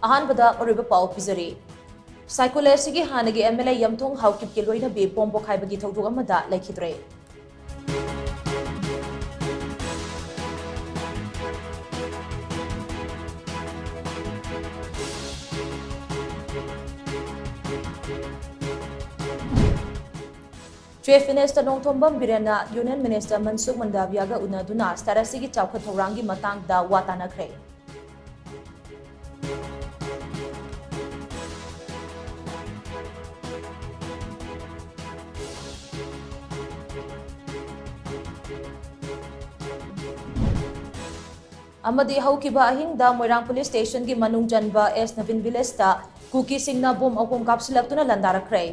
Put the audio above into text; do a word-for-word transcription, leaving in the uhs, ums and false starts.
ꯑꯍꯥꯟꯕꯗ ꯑꯔꯣꯏꯕ ꯄꯥꯎ ꯄꯤꯖꯔꯤ꯫ ꯁꯥꯏꯀꯨꯂꯦꯁꯤꯒꯤ ꯍꯥꯟꯅꯒꯤ M L A ꯌꯝꯊꯣꯡ ꯍꯥꯎꯀꯤꯞꯀꯤ ꯂꯣꯏꯅꯕꯤ ꯕꯣꯝ ꯄꯣꯈꯥꯏꯕꯒꯤ ꯊꯧꯗꯣꯛ ꯑꯃꯗ ꯂꯩꯈꯤꯗ꯭ꯔꯦ꯫ Chief Minister ꯅꯣꯡꯊꯣꯝꯕꯝ ꯕꯤꯔꯦꯟꯅ Union Minister ꯃꯟꯁꯨꯈ ꯃꯟꯗꯥꯚꯤꯌꯥꯒ ꯎꯅꯗꯨꯅ ꯁ꯭ꯇꯦꯠ ꯑꯁꯤꯒꯤ ꯆꯥꯎꯈꯠ ꯊꯧꯔꯥꯡꯒꯤ ꯃꯇꯥꯡꯗ ꯋꯥ ꯇꯥꯅꯈ꯭ꯔꯦ꯫ ꯑꯃꯗꯤ ꯍꯧꯈꯤꯕ ꯑꯍꯤꯡꯗ ꯃꯣꯏꯔꯥꯡ police stationꯒꯤ ꯃꯅꯨꯡ ꯆꯟꯕ S Navin villageꯇ ꯀꯨꯀꯤꯁꯤꯡꯅ ꯕꯣꯝ ꯑꯍꯨꯝ ꯀꯥꯞꯁꯤꯜꯂꯛꯇꯨꯅ ꯂꯥꯟꯗꯥꯔꯛꯈ꯭ꯔꯦ꯫